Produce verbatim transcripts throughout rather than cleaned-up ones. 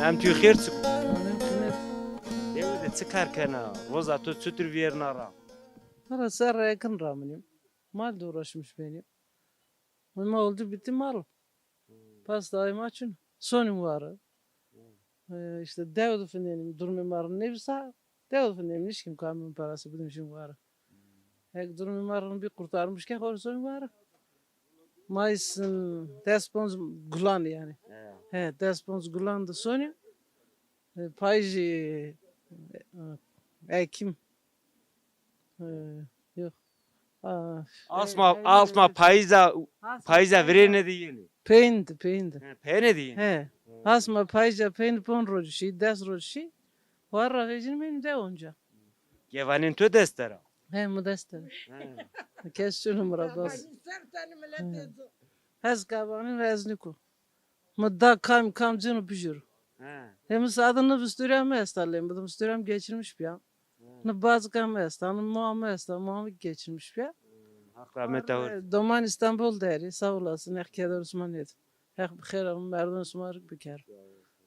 Em tu xêr çik? Dewe de çi kar kena? Roza to çutir vîyerna ra? Valla serra ekin raminîm. Mal de uğraşmış benîm. Ma oldu bitti mal. Pasta ay ma çin. Sonîm ware. E, işte dew de findenîm, durumê ma rind nêbisa, dew de findenîm, nişkîm kamyon parası bidim şim ware. Hek durumê ma rind bî, kurtarmış ke xo rê sonîm ware. Mayıs'ın des ponc gulan yani. He, des ponc gulan de sonîm. E, payîzî, e, Ekim. E, yok. Aa, asma, e, asma payîza, payîza virêne de yenî. Peyndi, peyndi. He, peyne de yenî. He. Asma payîza peyndi pon roj şî, des roj şî. War ra vecîn meyni de onca. Gevanên to dest der a? He, mi dest der. He. Kes şunu mura bas. Hes kabanın rezniku. Mi da kam kam cinu bijuru. He. Hem sade ne visturya mi esta lem, bu visturya mi geçirmiş bir ya. Ne bazıka mi esta, ne moa mi esta, moa mi geçirmiş bir ya. Hak rahmet ağır. Doman İstanbul deri, sağ olasın, eh keder Osman yedi. Hak bir xeyr alın, merdan Osman rik biker.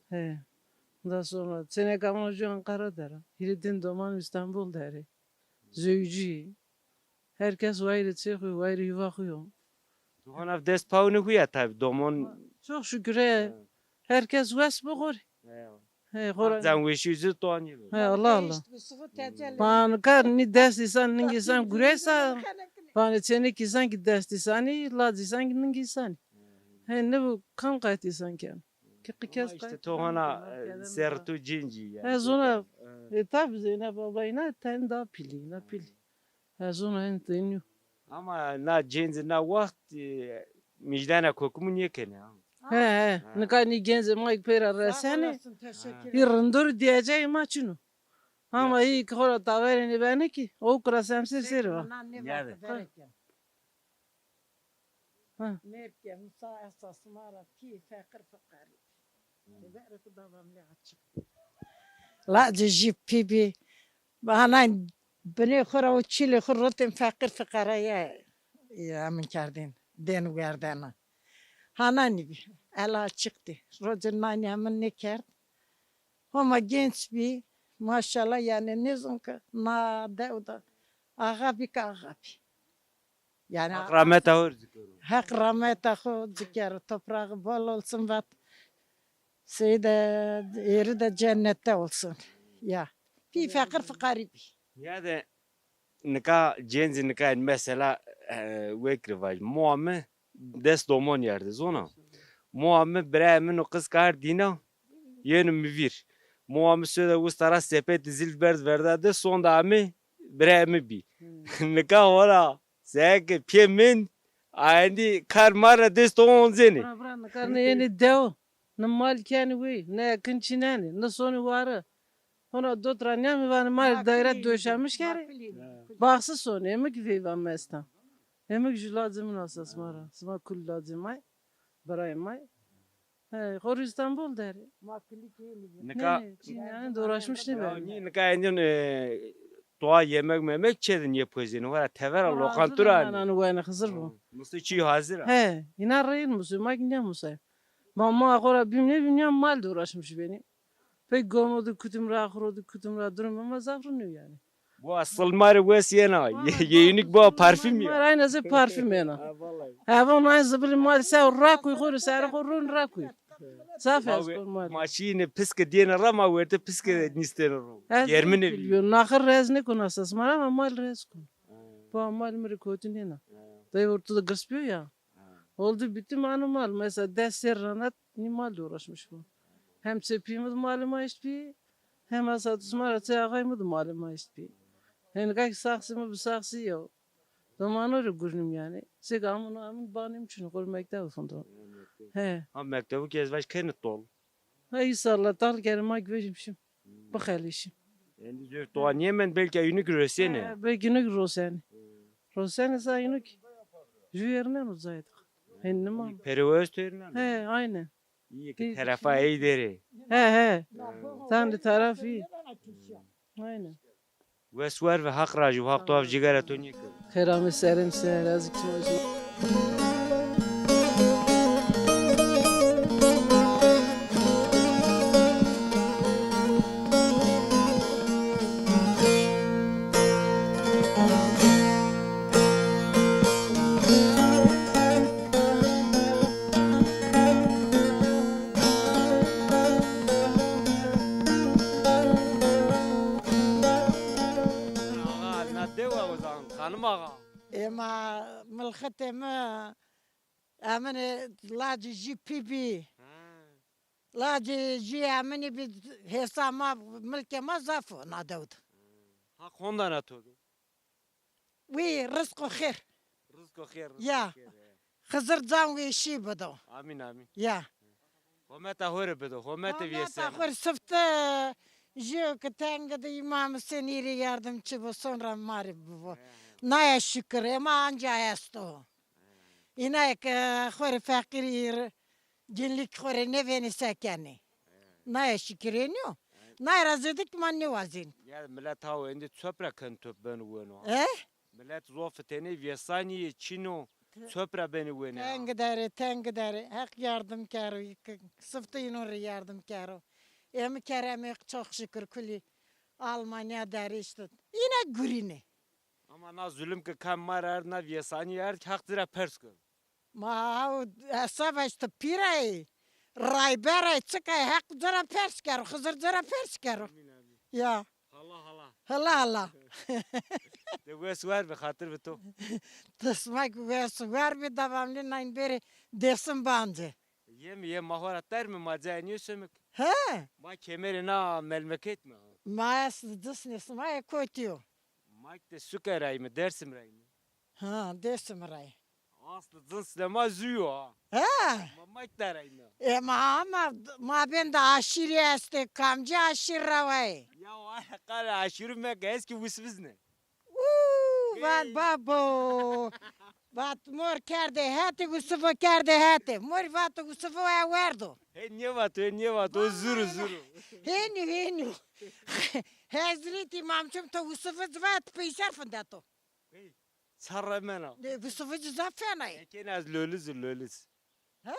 He. Ondan sonra, sene kaman hoca Ankara deri. Hiri din doman İstanbul deri. Zewcî. Her kes wayirê çê xwu, wayirê yuva xwu yo. Duhan ev dest pawinê xwu ya tabî, domon. Çok şükür, he. He. Her kes wes bi xwu rê. He. He, xora. Can weşî zî toanî bi. He, Allah Allah. Panika nî dest îsan, ning îsan gureysa. Vanê çênik îsan ki dest îsanî, lac îsan ki ning îsanî. He, ne bu kam qayt îsan ken. Ki kes işte to hona, e, ser tu cêncî ya. He, zona. E, tabi Zeynep abla îna ten da pîlî, îna pîlî. He, zona en tenî. Ama na cêncî na waxt, e, mijdana kokumu nêkenê ha. He, he. Nika nî gencê ma ki peyra resene. Hî rindor diyeceyê ma çino. Ama hî ki xora taverê nêbene ki, o kura semsir ser va. Ya de. Ha. Nêbke, Musa esas ma ra pî feqir fiqarî. Teberek dava mi lê açık. Lacê jî pî bî. Hana binê xwu ra û çîlê xwu rotên feqîr fiqara ya, ya min kerdên. Dên werdena. Hana nîbî. Ela açıktı. Rocê nanî hemin nêkerd. Homa genç bî. Maşallah yani nêzon ki na dew de axa bî ki axa bî. Yani Haq rahmeta xo rê zikero. Haq rahmeta xo zikero. Toprağı bol olsun vat. Seyî de, yeri de cennette olsun. Ya. Pî feqir fiqarî bî. Ya de nika cêncî nika mesela, e, wekri vaj. Moa mi des domon yerde zona. Moa mi birayê min û qizka her dîna yeno mi vîr. Moa mi soda usta ra sepetî zîl berd verda de sonda amê birayê mi bî. Nika hora Seke pê min, ayndî kar mar ra dest onzenê. Bira, bira, nika ne yenê dew, ne mal kenê wey, ne ekin çînenê, ne sonê ware. Hona dot ra nîyamê vanê ma rê daîre döşemiş kerê. Baxsî sonê, êmik veyva mi esta. Êmik jû lacê min esta sima ra. Sima kul lacê ma yê, birayê ma yê. He, xo rê Îstanbul der ê. Ma kulî kî nîbî. Nika. Nê, nê, çî nîyanê de uğraşmış nêbî. Nî nika endîn, e, toa yemek memek çê de nêpozînê, wera tevera lokantura. Hazir nîyanê wene Xizir bo. Hı. Musti çî hazir a. He, îna reyên musê, ma kî nîya musay. Ma, ma xo ra bîm nêbîm nîya mal de uğraşmış benî. Pey gomo de kutim ra, xuro de kutim ra, durumê ma zaf rind nîyo yanî. Bu asıl marê wes yena. Ye-, yeyunik bu parfüm ya. Mar ayna zê parfüm yena. Ha, vallahi. Hevon ay zibilî mar se rakuy xo rê, serê xo rûn rakuy. Zaf ez kon mar. Ma şîyîne piske dêne ra, ma werte piske nîstêne ro. Germine bîyo. Naxir rez nêkon esas mar ama mal rez kon. Ha. Bu mal mi rê kotî nêna. Ha. Dayê ortada girs bîyo ya. Ha. Oldu bitti ma no mal. Mesela des serr ra nat nî mal de uğraşmış bu. Hem çê pîyê mi de malê ma eşt bî, hem esa tu sima ra çê axayê mi de malê ma eşt bî. Henika kî saxsê mi bi saxsî yo. Domano rê gurnîm yanî. Sêk amino amin banîm çin xo rê mekteb fundo. He. Ha, mektebu kî ez vaj kenê tol. Ha, înşallah tal kerê ma kî vejîm şim. Bixelîşî. Endî zor toa nêmend, belkî yunuk rosenê. He, belkî yunuk rosenê. Rosenê sa yunuk. Jû yerneno zayê de. Hen nima. Perewez to yerneno. He, aynen. İyi ki terefa ey derê. He, he. Tam di taraf iyi. Aynen. Wes wer ve, Haq rajî, Haq to av cigera to nêkir. Xêr amê serê mi, ser razî, çima şima. Axa, na dew e o zaman, Xanim Axa. Ema milxitê mi, emini lacê jî pî bî. Ha. Lacê jî emini bî, hêsa ma, milkê ma zaf o na dew de. Haq honda na to bî. Wî rizqo xêr. Rizqo xêr, rizqo Ya. xêr, e. Xizir can wê şî bido. Amîn, amîn. Ya. Hometa xo rê bido, hometa Hometa vêsena. xo rê sifte jîyo ki teng de Îmam Husên îrê yardimçî bo, sonra ma rê bibo. He, he. Naya şikir, ema anca esto. He. Îna ke xo rê feqîrî îr, cinlîk xo rê nêvênî se kenî. He. Naya şikir ênî yo. He. Naya ra zêde ki ma nêwazên. Ya milet ha o endî çöp ra ken top ben weno. E? Milet zof tenê vêsanî yê çin o, çöp ra benî wenê. Teng der ê, teng der ê. Heq yardim kero, sifte înon rê yardim kero. Ê mi kerem ê, çok şükür kulî Almanya der ê îşte. Îne gurînê. Ama na zulum ke kam ma ra erd, na vêsanî erd, Heq ci ra pers keno. Ma o hesaba îşte pîra yê, rayber yê, çik a, Heq ci ra pers kero, Xizir ci ra pers kero. Amîn, amîn. Ya. Hala, hala. Hala, hala. De wes wer bi, xatir bi to. Ti sima ki wes wer bi, devamlı nayn bêrê Dêsim bancê. Yê mi, yê ma xo ra ter mi, ma cayê nêsomik. He? Ma kemerê na melmekêt mi. Ma ez disnê sima yê kotî yo. Ma ki de suke rayme, Dêrsim rayme. Ha, Dêrsim ray. Aslı cins de ma zû yo ha. He. Ma, ma ki de rayme. E, ma, ama mabên de aşîrî estê, kamcî aşîr ra wayê? Ya, wa qale aşîrî meke, ez ki Wisvizne. Uuu, vat babo. Vat mor kerdê hetê, Wisifo kerdê hetê. Morî vato Wisifo e werdo. Hê nêvato, hê nêvato, o zûr o, zûr o. Hênî, hênî. Hezretî Îmam Çum to Wisifo ci vat peyser findeto. Hey, ça remena. Ne, Wisifo ci zaf fena yê. Eke ne ez loliz, loliz. He.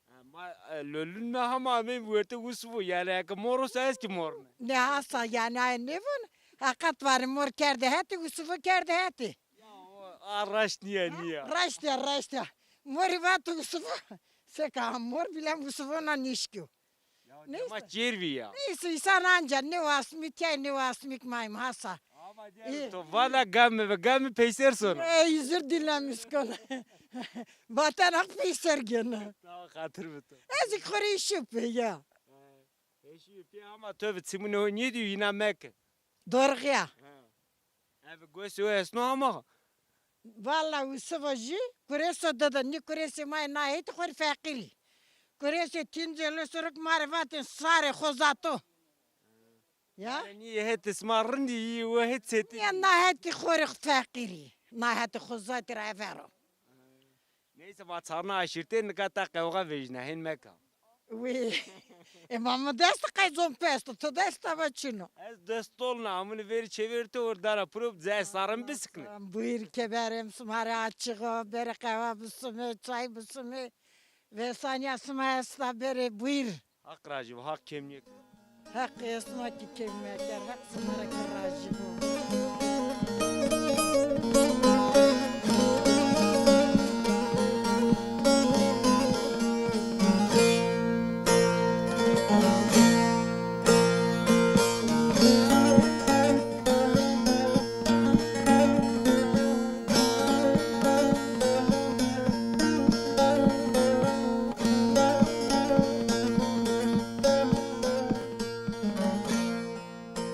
Ha, ma, e, lolun me hama ameyim wertê Wisifo. Yanî eke mor o se ez ki mor me. Ne hasa yanî ay nêvon. Heqet vanê mor kerdê hetê, Wisifo kerdê hetê. Ya o, a raşt nîya, nîya. Raşt ya, raşt ya. Morî vato Wisifo. Seka mor bîle Wisifo na nêşkîyo. Ya, neyse. Dema çêr bî ya. Neyse, însan anca nêwasmî, tey nêwasmî ki mayim hasa. Ama diyelim to vana gamê ve gamê peyser sona. Ey, özür dilemiş kon. Vatan Haq peyser gene. Tamam, xatir bi to. Ez xo rê şipe ya. He, eşî pê ama to ve çimûnê ho nêdîyo, îna meke. Dorxiya. He. Eve gosê ho esno ama. Valla Wisifo jî kurêso dide, nî kurêsê ma yê na hetî xo rê feqîrî. Kurêsê tîncê lê surik ma rê vatên sarê xozato. Ya? Yanî nî hetê sima rindî yî, o het çetin. Ya na hetî xo rê feqîrî. Na hetê xozatî ra evero. Neyse, va çarna aşîrtê nika ta qewxa vejîna, hên meka. Wî. Ema mi dest qey zon pesto, to dest ama çin o. Ez dest tolna, amune verî çeverî to, or dara piro, cayê sarin bisikne. Buyur, kemerê mi sima rê açık o, bêrê qehwe bisumê, çay bisumê. Vêsanîya sima esta, bêrê buyur. Haq rajî bo, Haq kêm nêkero. Heq ê sima kî kêm meker, Heq sima ra kî rajî bo.